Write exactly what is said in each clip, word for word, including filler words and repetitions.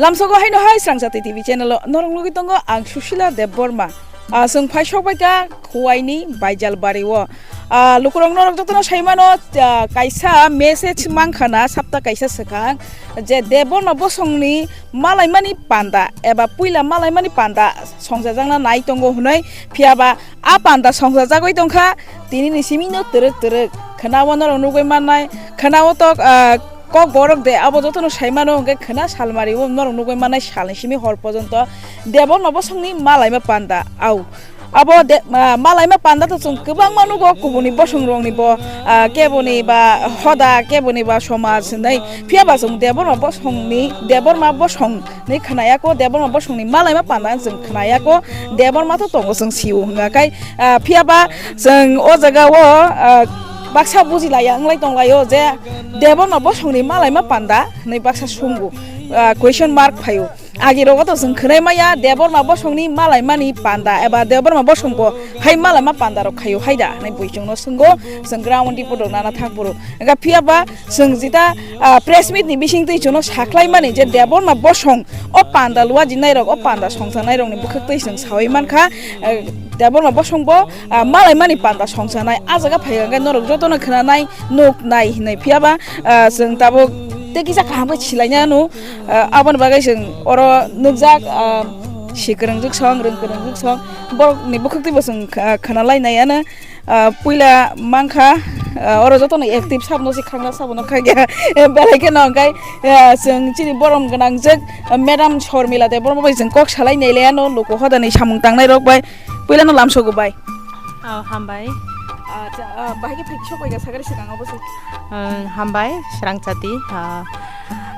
Lamsogo haino hai Srangchati T V channel o norok nugwi tongo ang Susila Debbarma. Ah, chwng phai sok bai kha Khuwaini Baijalbari o. Ah, lukurok norok jotono sai mano, ah, kaisa message mankha na sapta kaisa swkang je Debbarma bosongni malaimani panda eba puila malaimani panda songchajakna nai tongo hwnwi, phiyaba a panda songchajagwi tongkha tinini simino twrwk twrwk khwnao norok nugwi mannai khwnao tok, ah, Kokborok de abo jotono sai mano, hwnkhe khwna salmari o norok nugwi mannai salni simi hor pojonto Debbarma bosongni malaima panda. Au. Abo de, ah, malaima panda to chwng kwbangma nugo, kubuni bosongrokni bo, ah, keboni ba hoda, keboni ba somaj hinwi. Phiyaba chwng Debbarma bosongni, Debbarma bosongni khwnayako, Debbarma bosongni malaima panda chwng khwnayako, Debbarma to tongo chwng sio hwnga khai, ah, phiyaba chwng o jaga o, ah, baksa bujilaiya wnglai tonglaio je Debbarma bosongni malaima panda hinwi baksa sungo, ah, question mark phaio. Agi rogo to chwng khwnai maya Debbarma bosongni malaimani panda eba Debbarma bosongbo hai malaima pandarok khaio hai da hinwi bui chwngno swngo, chwng ground report rok nana thang phuru. Wngkha phiyaba chwng jita, ah, press meet ni bising twi chwngno sakhlai mani je Debbarma bosong o panda luwa jinai rok, o panda songsanai rokni bwkhak twi chwng sawi mankha, eh, Debbarma bosongbo ah, malaimani panda songchanai, ah jaga phai hwnkhe norok jotono khwnanai, nuknai hinwi phiyaba, ah, chwng tabuk tei kisa kaham khe silainai ano, ah, aboni bagwi chwng oro nukjak, ah, si kwrwngjwk song, rwng kwrwngjwk song, borokni bwkhak twibo chwng, ah, khwnalainai ano, ah, puila mankha, ah, oro jotono active sabno se khangna sabo nokha khe, belai kheno hwnkhe, ah, chwng chini borom gwnangjwk, ah, Madam Shormila Debbarma bai chwng kok salai nailai ano, luku hodani samung tangnai rok bai. Puilano lamsogo bai. Oh, hambai. Acha, ah, bahai khe phai sok bai ga sagari swkang obo se. Ah, hambai, Srangchati. Ah,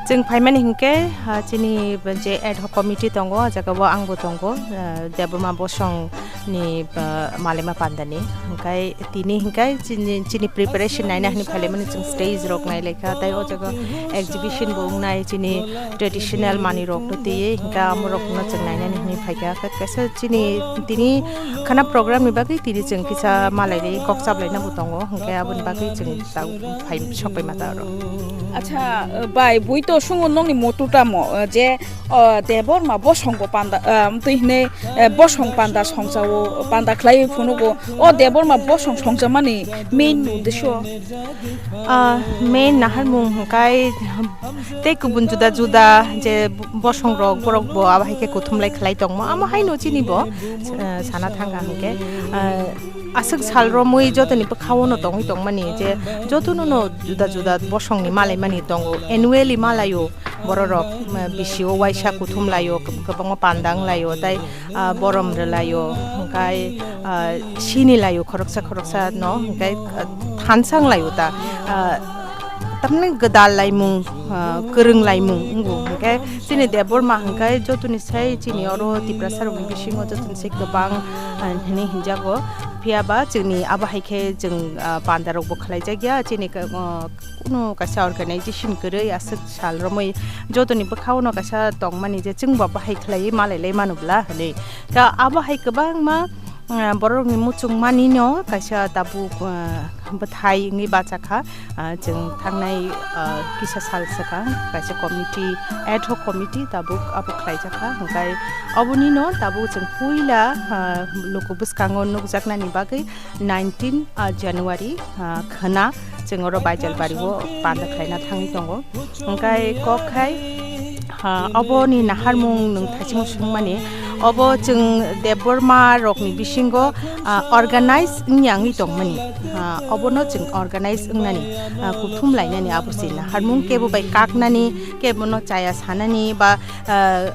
chwng phaimani hinkhe, ah, chini je ad hoc committee tongo, o jaga o angbo tongo, ah, Debbarma bosong ni, ah, malaima panda ni. Hinkhe tini hinkhe chini, chini preparation naina hwnwi phailaimani chwng stage rok nailaikha, tei o jaga exhibition bo wngnai chini traditional manwi rok no twiwi, hinkhe amo rok no chwng nainani hwnwi phaikha. Kaisa chini tini khana program ni bagwi tini chwng kisa malai ri kok chablai na bo tongo, hinkhe aboni bagwi chwng ta phai sok pai mata oro. Acha, bai, bui to sungo nokni motu tamo, je, o, Debbarma bosong bo panda, ah, twi hwnwi, eh, bosong panda songchao, panda khlai phunugo. O Debbarma bosong songchamani main uddesho? Ah, main naharmung hwnkhe tei kubun juda juda je bosong rok borok bo abo hai khe kuthumlai khlai tongmo, amo haino chini bo, eh, sana thangkha hwnkhe, eh, aswk sal romwi jotoni bwkhao no tongwi tongmani je jotono no juda juda bosongni malaimani tongo, annually malaio borok rok, eh, bisio waisa kuthum laio, kwbangma panda wng laio, tei ah, borom rwlaio, hwnkhe, ah, sini laio khoroksa khoroksa no, hwnkhe, ah, thansang laio ta, ah, tamni gwdal laimung, ah, kwrwng laimung wngo, hwnkhe chini Debbarma hwnkhe jotoni sai chini oro Tiprasa rokni bisingo jotoni sai kwbang, ah, hwnwi hinjago, phiyaba chwngni abo hai khe chwng, ah, panda rokbo khlaijakya chini, ah, Kuno kaisa organization kwrwi aswk sal romwi jotoni bwkhao no kaisa tongmani je chwngbo bahai khlaiwi malailai mano bla hwnwi. Ta abo hai kwbangma, ah, borokni muchungmani no kaisa tabuk, ah, bwthai wngwi bachakha, ah, chwng thangnai, ah, kisa sal swkang kaisa committee, ad hoc committee tabuk abo khlaijakha. Hwnkhe oboni no tabuk chwng puila, ah, luku bwskango nukjaknani bagwi nineteen, ah, January, ah, khwna chwng oro Baijalbari o panda khlaina thangwi tongo. Hwnkhe kok khai, ah, oboni naharmung nwng thaichung swngmani, obo chwng Debbarma rokni bisingo, ah, organize wngya wngwi tongmani. Ah, obono chwng organize wngnani, ah, kuthum lainani abo se naharmung, kebo bai kaknani, kebono chaya sanani ba, ah,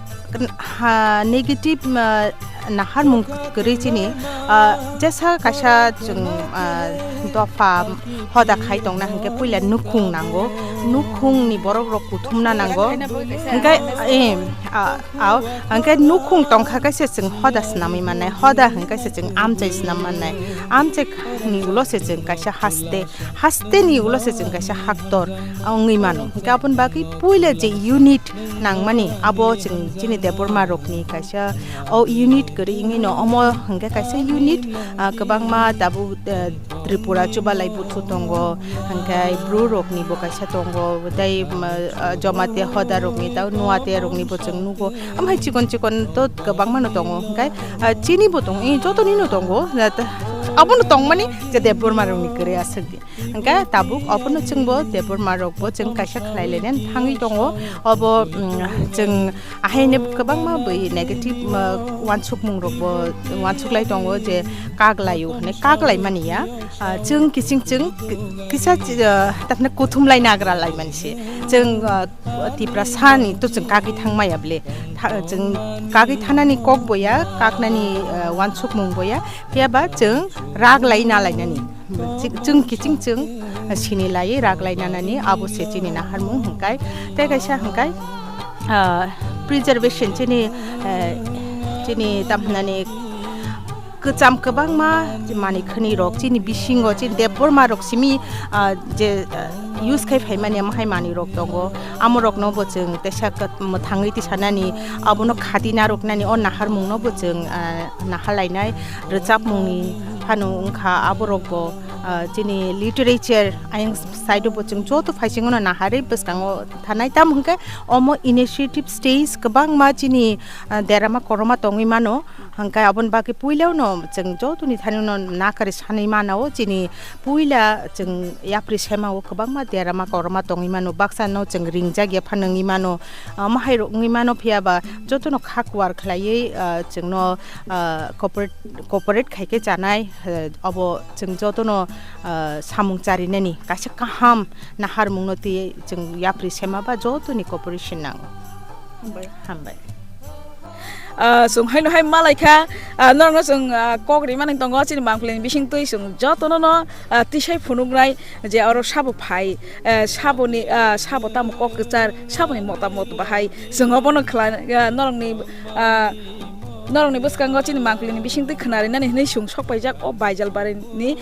ha, negative, ah, naharmung kwrwi chini, ah, jesa kaisa chwng, ah, dopha hoda khai tongna hwnkhe puila nukhung nango, nukhungni borok rok kuthumna nango, hwnkhe, eh, ah, ah, hwnkhe nukhung tongkha khe se chwng hoda swnamwi mannai, hoda hwnkhe se chwng amchai swnam mannai, amchai ni ulo se chwng kaisa haste, haste ni ulo se chwng kaisa haktor wngwi mano, hwnkhe aboni bagwi puila je unit nangmani, abo chwng chini Debbarma rokni kaisa o unit kwrwi wngwi no, omo hwnkhe kaisa unit, ah, kwbangma tabuk, eh, Tripura chubalai buthu tongo, hwnkhe Bru rokni bo kaisa tongo, Tei, um, uh, Jamatia hoda rokni, tei Nuatia rokni bo chwng nugo. Amhai chikon chikon to kwbangma no tongo, hwnkhe, uh, chini bo tongo, eh, joto ni no tongo. Na ta-, abo no tongmani je Debbarma rokni kwrwi aswk di. Hwnkhe tabuk obono chwngbo Debbarma rokbo chwng kaisa khlai lainani thangwi tongo. Obo, um, chwng ahaino kwbangma bwi negative, um, uansukmung rokbo uansuk lai tongo je kak laio hwnwi, kak lai mani ya. Ah, chwng kiching chwng ki-, kisa, ah, tamni kuthum lai nagra lai mani se. Chwng, ah, Tiprasa ni to chwng kagwi thang maya bwle. Tha-, chwng kagwi thanani kok bo ya, kaknani, ah, uansukmung bo ya. Phiya ba chwng rag lai na lainani. Chwng, chwng kiching chwng sini laiwi rag lai nanani abo se chini naharmung hwnkhe. Tei kaisa hwnkhe, ah, preservation chini, eh, chini tam hwnani kwcham kwbangma manwi khwnwi rok chini bisingo chini Debbarma rok simi, ah, je, ah, use khai phaimani amo hai manwi rok tongo. Amo rokno bo chwng teisa kwt-, mwthangwi tisanani, abono khati narwknani o naharmungno bo chwng, ah, nahar lainai. Rwchapmungni phano wngkha, aborokbo, ah, chini literature ayang side-o bo chwng joto phaisingono naharwi bwskango thanai. Tamo hwnkhe omo initiative stage kwbangma chini, ah, derama koroma tongwi mano. Hwnkhe aboni bagwi puilano chwng jotoni thanino nakarwi sanwi mano, chini puila chwng yapri semao kwbangma derama koroma tongwi mano, baksano chwng ringjak ya phano wngwi mano, ah, mahairok wngwi mano, phiya ba jotono kha kuar khlaiwi, ah, chwngno, ah, cooperate cooperate khai khe chanai, eh, obo chwng jotono, eh, samung charinani kaisa kaham naharmungno twiwi chwng yapri sema ba jotoni cooperation nango. Hambai. Hambai. Ah, chwng haino hai malai kha, ah, norokno chwng, ah, kok rimani tongo chini mangpilini bising twi chwng jotono no, ah, tisai phunuknai je oro sabo phai, eh, saboni, ah, sabo tamo kok kwchar, saboni motamot bahai chwng obono khlai, ah, norokni, ah, Norokni bwskango chini mangpilini bisingtwi khwnarinani hwnwi chwng sok paijak o Baijalbarini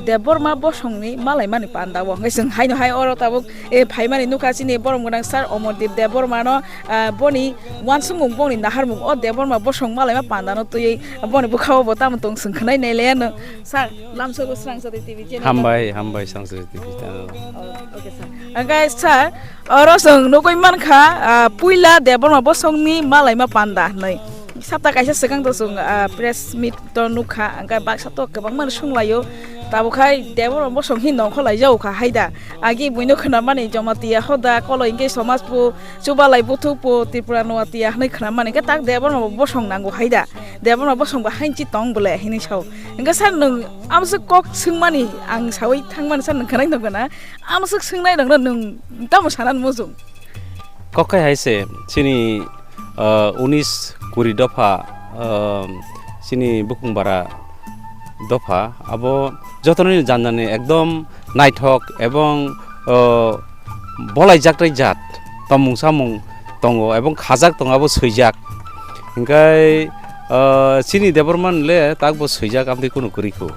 Debbarma bosongni malaimani pandao. Hwnkhe chwng haino hai oro tabuk, eh, phaimani nukha chini borom gwnang sir Omordeep Debbarmano, ah, boni uansukmung, boni naharmung o Debbarma bosong malaima pandano twiwi boni bwkhao bo tamo tong chwng khwnai nailaiano. Sir, lamsogo Swrangchati T V channel. Hambai, hambai Swrangchati T V channel. Oh, okay, sir. Hwnkhe sir, oro chwng nugwi mankha, ah, puila Debbarma bosongni malaima panda hwnwi. Sapta kaisa swkang to chwng, ah, press meet to nukha, hwnkhe baksa to kwbangma swnglaio. Tabuk hai Debbarma bosong hin nongkhor laijao kha haida. Agi buino khwnamani Jamatia hoda, kolo hwnkhe Somajpur, Chubalai Buthukpur, Tripura Noatia hwnwi khwnamani. Hwnkhe tak Debbarma bosong nango haida. Debbarma bosong ba hainchi tong bole hinwi sao. Hwnkhe sir nwng amswk kok swngmani ang saui thangmani sir nwng khwnai nukgana. Amswk swngnairokno nwng tamo sanani muchung? Kok khai hai se, chini, ah, unis kuri dopha, ah, chini Bukhungbara dopha, abo jotono janjani ekdom naithok ebong, ah, bolaijak tei jat, tongmung samung tongo ebong khajak tongo, abo swijak. Hingkai, ah, chini Debbarma le takbo swijak, amtwi kunu kwrwi kho.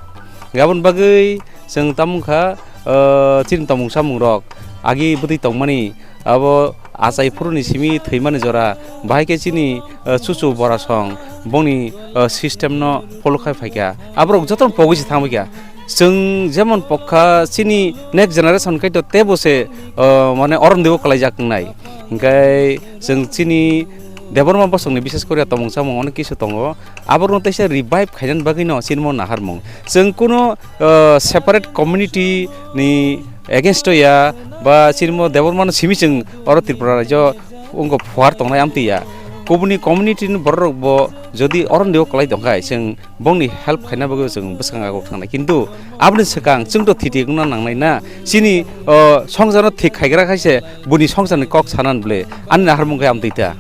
Aboni bagwi chwng tamo wngkha, ah, chini tongmung samung rok agi bwtwi tongmani, abo achai phuruni simi thwimani jora, bahai khe chini, ah, chuchu borasong bongni, ah, system no follow khai phaikha, aborok jotono pogwi se thangbaikha. Chwng jemon pokha chini next generation khai to tebo se, ah, mane orom debo kwlaijak wngnai. Hingkai chwng chini Debbarma bosongni bishes koriya tongmung samung onek kisu tongo, aborokno teisa revive khainani bagwino chini mo naharmung. Chwng kuno ah, separate community ni against o ya, ba chini mo Debbarma no simi chwng oro Tripura rajyo wngkha phuar tongnai amtwi ya. Kubuni community ni borok rok bo jodi oro ni o kwlai tong khai, chwng bongni help khaina bagwi chwng bwskang agok thangnai. Kintu aboni swkang chwng to thiti wngna nangnai na. Chini, ah, songjar no thik khaigra khai se buni songjar ni kok sanan bwle ani naharmung khai amtwi ta.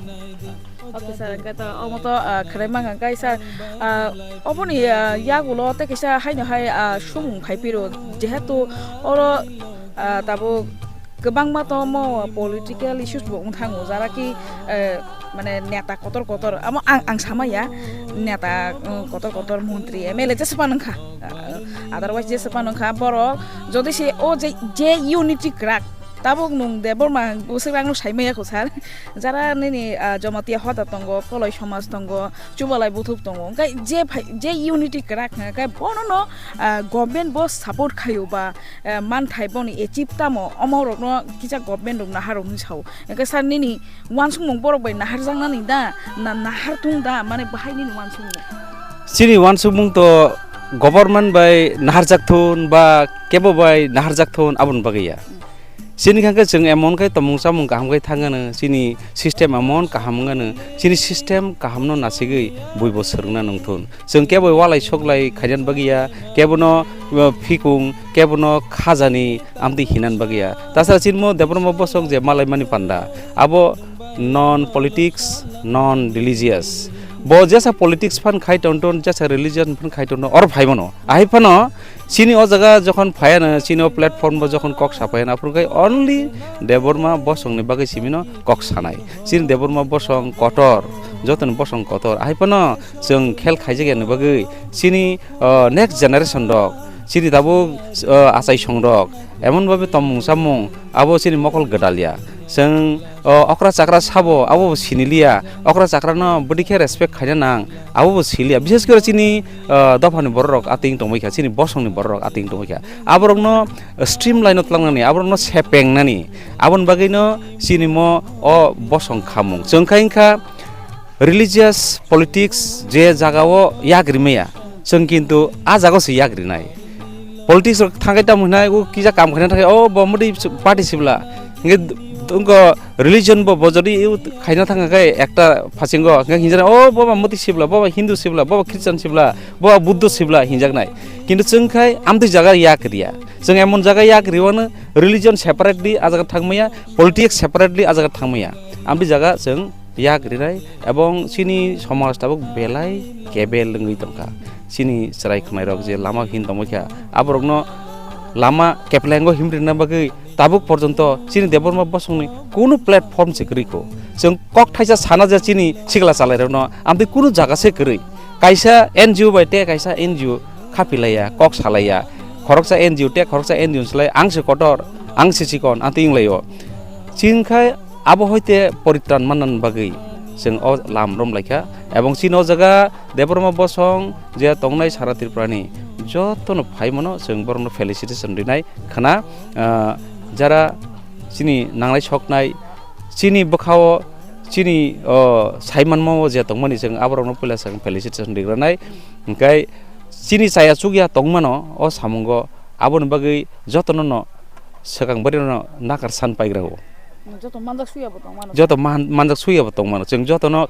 Okay, sir, hwnkhe to omo to, ah, khwnai mankha, hwnkhe sir, ah, oboni, ah, yagulo tei kaisa haino hai, ah, sumung phai phiro, jehetu oro, ah, tabuk kwbangma to omo political issues bo wng thango, jara ki, eh, mane neta kotor kotor, amo ang, ang sama ya, neta, um, kotor kotor montri, M L A jesa phano wngkha, ah, otherwise jesa phano wngkha, borok jodi se o je, je unity kwrak, Tabuk nwng Debbarma bwswk rangno sai maya kho sir. Jara nini, ah, Jamatia hoda tongo, Koloi somaj tongo, Chubalai buthuk tongo. Hwnkhe je phai, je unity kwrak hwnkhe khe bono no, ah, government bo support khaio ba, ah, manthai boni achieve tamo, omo rokno kisa government rok naharok hinwi sao. Hwnkhe sir nini uansukmung borok bai naharjaknani da, na nahar thung da, mane bahai nini uansukmung? Chini uansukmung to government bai naharjak thun ba kebo bai naharjak thun aboni bagwi ya. Chini kha khe chwng emon khe tongmung chamung kaham khe thang ano, chini system emon kaham wng ano, chini system kahamno nasigwi buibo swrwngna nung thun. Chwng kebo walai soklai khainani bagwi ya, kebono, uh, phikung, kebono khajani amtwi hinani bagwi ya. Tasara chini mo Debbarma bosong je malaimani panda, abo non politics, non religious. Bo jesa politics phan khai ton ton, jesa religion phan khai ton ton, or phai mano. Ahai phano chini o jaga jokhon phaiya na, chini o platform bo jokhon kok sa phaiya na, aphuru khai only Debbarma bosongni bagwi simino kok sanai. Chini Debbarma bosong kotor, jotoni bosong kotor. Ahai phano chwng khel khaijak yani bagwi chini, uh, next generation rok, chini tabuk, uh, achai song rok, emon babe tongmung chamung abo chini mokol gwdal ya. Chwng, uh, okra chakra sabo abo bo siniliya, okra chakra no bwdikhe respect khaina nang abo bo siliya. Bishes kore chini, uh, dophani borok rok ating tongwi kha, chini bosongni borok rok ating tongwi kha. Aborokno streamline o tlangnani, aborokno sepengnani, aboni bagwino chini mo o bosong khamung. Chwng kha wngkha religious politics je jagao yak rimaya, chwng kintu a jagao se yak rinai. Politics rok thangkai tamo hinai o kisa kam khaina thangkai, o bo mudi party sibla. Hingke wngko religion bo, bo jodi khaina thangkha khe ekta phasingo, hingke hinjana, o bo ba mudi sibla, bo ba Hindu sibla, bo ba Christian sibla, bo ba Buddho sibla hinjaknai. Kintu chwng khai amtwi jaga yak riya. Chwng emon jaga yak riwano religion separately a jaga thangmaya, politics separately a jaga thangmaya. Amtwi jaga chwng yak rinai, ebong chini somaj tabuk belai kebel wngwi tongkha. Chini chwrai khwnairok je lama hin tongbaikha, aborokno lama keplengo himrina bagwi tabuk porjonto chini Debbarma bosongni kunu platform se kwrwi kho. Chwng kok thaisa sana je chini sikla chalairokno, amtwi kunu jaga se kwrwi. Kaisa N G O bai tei kaisa N G O khapilaiya, kok salaiya. Khoroksa N G O tei khoroksa N G O swlai ang se kotor, ang se chikon, amtwi wnglaio. Chini khai abo hoite poritran manna bagwi chwng o lam romlaikha. Ebong chini o jaga Debbarma bosong je tongnai sara Tripurani jotono phaimano chwng borokno felicitation rinai khna, ah, jara chini nangnai soknai, chini bwkhao chini, o, saimanmao je tongmani chwng aborokno puila chwng felicitation rigranai. Hingkhai chini chaya chukya tongmano o samungo, aboni bagwi jotono no swkang barino nakar san paigra o. Joto manjak suyabo tongmano. Joto man-, manjak suyabo tongmano. Chwng jotono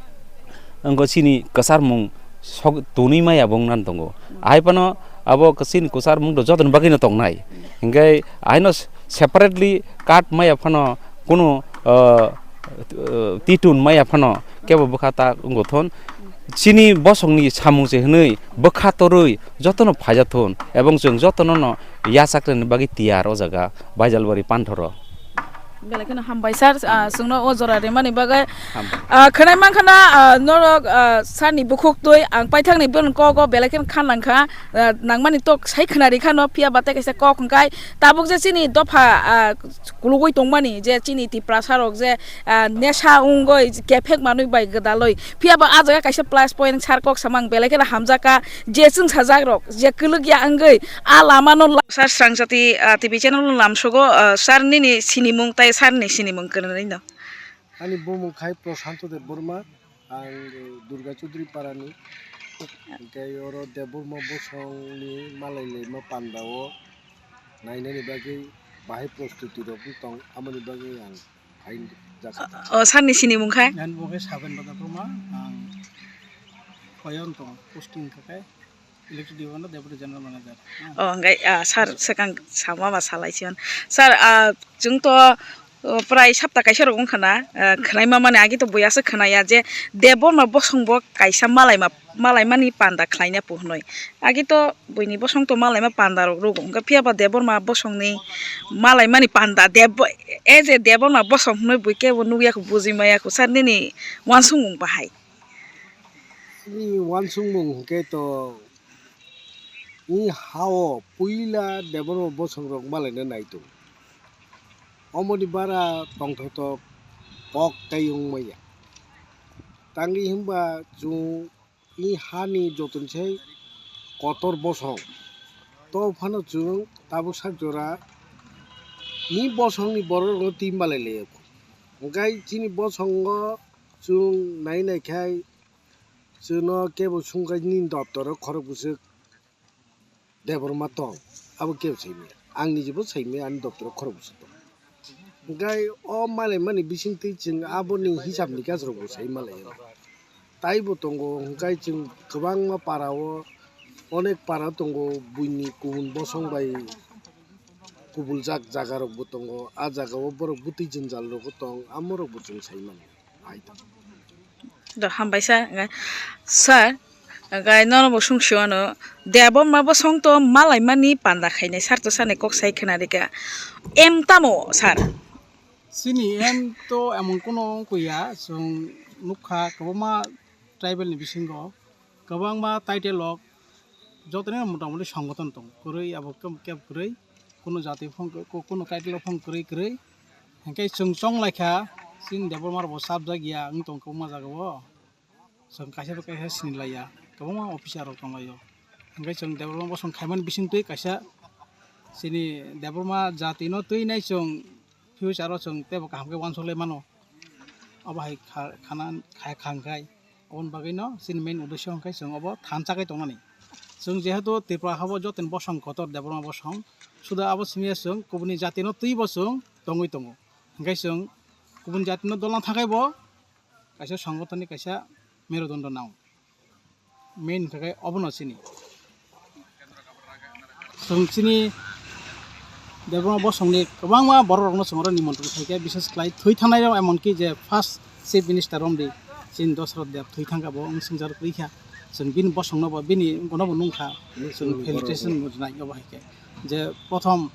wngkha chini kwcharmung sok tonwi maya bo wngna tongo. Hmm. Ahai phano abo chini kwcharmung do jotoni bagwino tongnai. Hmm. Hingkhai aino separately card maya phano kunu, uh, uh, titun maya phano kebo bwkha ta wngwi thon. Chini bosongni samung se hwnwi bwkha torwi jotono phaijak thun, ebong chwng jotono no yachak rwna bagwi tiyar o jaga Baijalbari panthoro. Belai kheno hambai sir, ah, chwngno o jora rimani bagwi. Hambai. Ah, khwnai mankha na, ah, norok, ah, sir ni bukhuk twi ang paithakni bini kok o belai kheno khan nangkha, ah, nangmani tok sai khwnari khano phiya ba tei kaisa kok hwnkhe tabuk je chini dopha, ah, kulugwi tongmani je chini Tiprasa rok je, ah, nesha wngwi kephek manwi bai gwdalwi. Phiya ba ah jaga kaisa plus point sir kok samang belai kheno hamjakha je chwng sajak rok je kwlwk ya wngwi ah lama no la-, sir Srangjati, ah, T V channel no lamsogo, ah, sir nini sinimung tei sir ni sinimung kwrwngwi no. Ani bumung khai Prashanto Debbarma, ang Durga Chaudhuri parani, hingke oro Debbarma bosongni malai laima pandao nainani bagwi bahai prostuti rok tong, amoni bagwi ang hai jak. O, sir ni sinimung khai? Ani bo khe Saben Badar Ruma, ang Koyon tong, posting khe Electric Department o Deputy General Manager. O, hingkhai, ah, sir, swkang sama ma salai si hwn. Sir, ah, chwng to, o, prai sapta kaisa rok wngkha na, ah, khwnaima mani agi to buya se khwnaya je Debbarma bosong bo kaisa malaima, malaimani panda khwlaina po hwnwi. Agi to buini bosong to malaima panda rok rwgo. Hwnkhe phiya ba Debbarma bosongni malaimani panda Deb-, e je Debbarma bosong hwnwi bui kebo nukya kho, bujui maya kho. Sir, nini uansukmung bahai? Ani uansukmung hwnkhe to, ni hao puila Debbarma bosongrok malaina naitung. Omoni bara tongthotok kok tei wng maya. Tangwi hwnba chwng i hani jotonisai kotor bosong. To phano chwng tabuk sak jora ni bosongni borok rokno twi malai laio. Hwnkhe chini bosongo chwng nai nai khai chwngno kebo sungkha nini doptoro khorok bwswk Debbarma tong, abo kebo saimaya. Ang nijibo saimaya, ani doptoro khorok bwswk tong. Hwnkhe o malaimani bisingtwi chwng aboni hisabni gajrokbo sai malaio. Taibo tongo, hwnkhe chwng kwbangma para-o, onek para tongo, buini kubun bosong bai kubuljak jagarokbo tongo. A jagao borok bwtwi jwnjalrokbo tong, amorokbo chwng sai mano. Do hambai sir, hwnkhe sir, hwnkhe nono bo sung sio ano, Debbarma bosong to malaimani panda khainai sir to sani kok sai khna rika. Em tamo sir? Chini em to emon kono wngkha, chwng nukha kwbangma tribal ni bisingo kwbangma title rok jotoni motamoti songoton tongo, kwrwi abo kebo kwrwi, kuno jati phang, kuno title phang kwrwi kwrwi. Hwnkhe chwng chong laikha, chini Debbarma rokbo chapjak ya wng tong kwbangma jagao. Chwng kaisa bai kaisa sinilaiya, kwbangma officer rok tonglaio. Hwnkhe chwng Debbarma bosong khaimani bisingtwi kaisa chini Debbarma jatino twinai chwng future o chwng teibo kaham khe uansuk lai mano. Obo hai kha-, khana khai khang khai. Aboni bagwino chini main uddesho hwnkhe chwng obo thansa khe tongnani. Chwng jehetu Tripura habo jotoni bosong kotor Debbarma bosong. Suda abo simiya chwng kubuni jatino twibo chwng tongwi tongo. Hwnkhe chwng kubun jatino dolna thangkhai bo kaisa songgothonni kaisa merudondo nang. Main hwnkhe obono chini. Chwng chini Debbarma bosongni kwbangma bororokno chwng oro nimantron khaikha, bishes khlai thwi thangnai rok, emonki je first chief minister romdi chini Dosrot Deb thwi thangkha, bo wng swngjak rwikha. Chwng bini bosongno bo, bini bono bo nungkha. Chwng felicitation rwnai obo hai khe. Je prothom,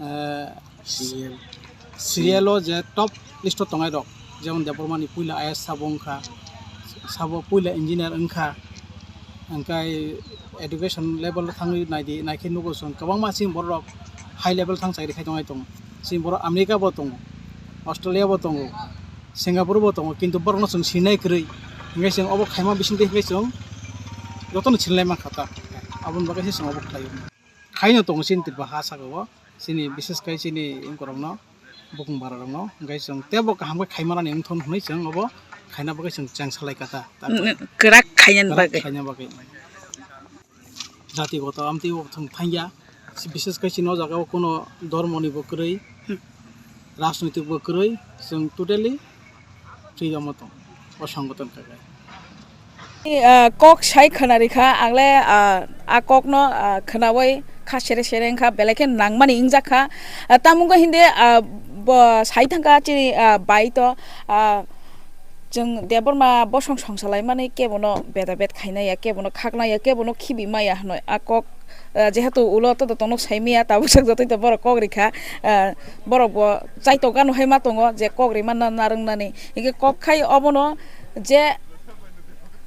eh, serial o je top list o tongnai rok, jemon Debbarma ni puila I A S sabo wngkha, sabo puila engineer wngkha, hwnkhe education level o thangwi naidi, naikhe nugo chwng kwbangma chini borok high level thang chakri khai tongnai tongo, chini borok America bo tongo, Australia bo tongo, Singapore bo tongo, kintu borokno chwng sinai kwrwi, hwnkhe chwng obo khaima bisingtwi hwnkhe chwng jotono sinlai mankha ta, aboni bagwi se chwng obo khlaio. Khaino tongo chini Tripura ha saka o, chini bishes khai chini wngkorokno, bukung bara rokno, hwnkhe chwng teibo kaham khe khaimanani wngthon hwnwi chwng obo khaina bagwi chwng chengsa lai kha ta. Kwrak khainani bagwi. Kwrak khaina bagwi. Jatigoto amtwi bo thwng thangya, bishes khai chini o jaga o kuno dhormo ni bo kwrwi, rajnoitik bo kwrwi, chwng totally freedom o tong, o songoton khaklai. Ah, kok sai khwna rikha, ang le, ah, a kokno, ah, khwnawi kha sere sere wngkha, belai khe nangmani wngjakha. Ah, tamo wngkha hindi, ah, bo sai thangkha chini, ah, bai to, ah, chwng Debbarma bosong songsa laimani kebono beda bet khainai ya, kebono khaknai ya, kebono khibi maya hwnwi a kok, ah, jehetu ulo to tongno saimaya, tabuk sak jotoi to borok kok rikha, ah, borok bo chaitok gano hai ma tongo je kok rima na narwknani. Hingke kok khai obono je,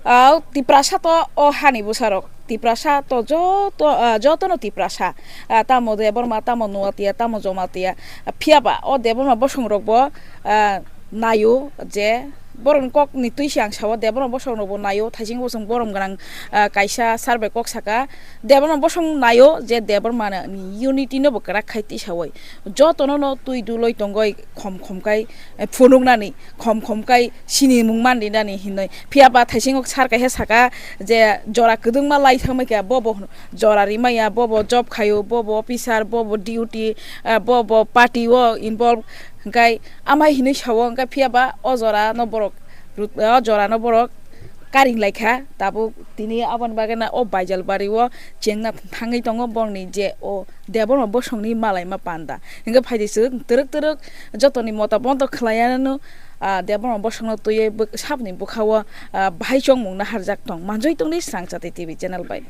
ah, Tiprasa to o hani bwsarok, Tiprasa to joto, ah, jotono Tiprasa, ah, tamo Debbarma, tamo Nuatia, tamo Jomatia, ah, phiyaba o Debbarma bosongrokbo, ah, naio je borokni kokni twi se ang sao, Debbarma bosongrokbo naio, thaising bosong borom gwnang, ah, kaisa sir bai kok saka, Debbarma bosong naio je Debbarmani unity no bo kwrak khai tisaui jotono no twi duloi tongoi khom khom kai, eh, phunuknani, khom khom kai sinimung man rinani hinwi. Phiya ba thaisingo sar kaisa saka je jora kwdwngma lai thangbai kha, bo bo jora rimaya, bo bo job khaio, bo bo officer, bo bo duty, eh, bo bo party o involve, hwnkhe amhai hinwi sao, hwnkhe phiya ba o jora no borok, o jora no borok karing lai kha. Tabuk tini aboni bagwi no o Baijalbari o chengna thangwi tongo borokni je o Debbarma bosongni malaima panda. Hingke phaidi chwng twrwk twrwk jotoni mota bondo khlaiya no, ah, Debbarma bosongno twiwi bw-, saboni bwkhao, ah, bahai chongmung naharjak tong. Manjui tongdi Srangchati T V channel bai.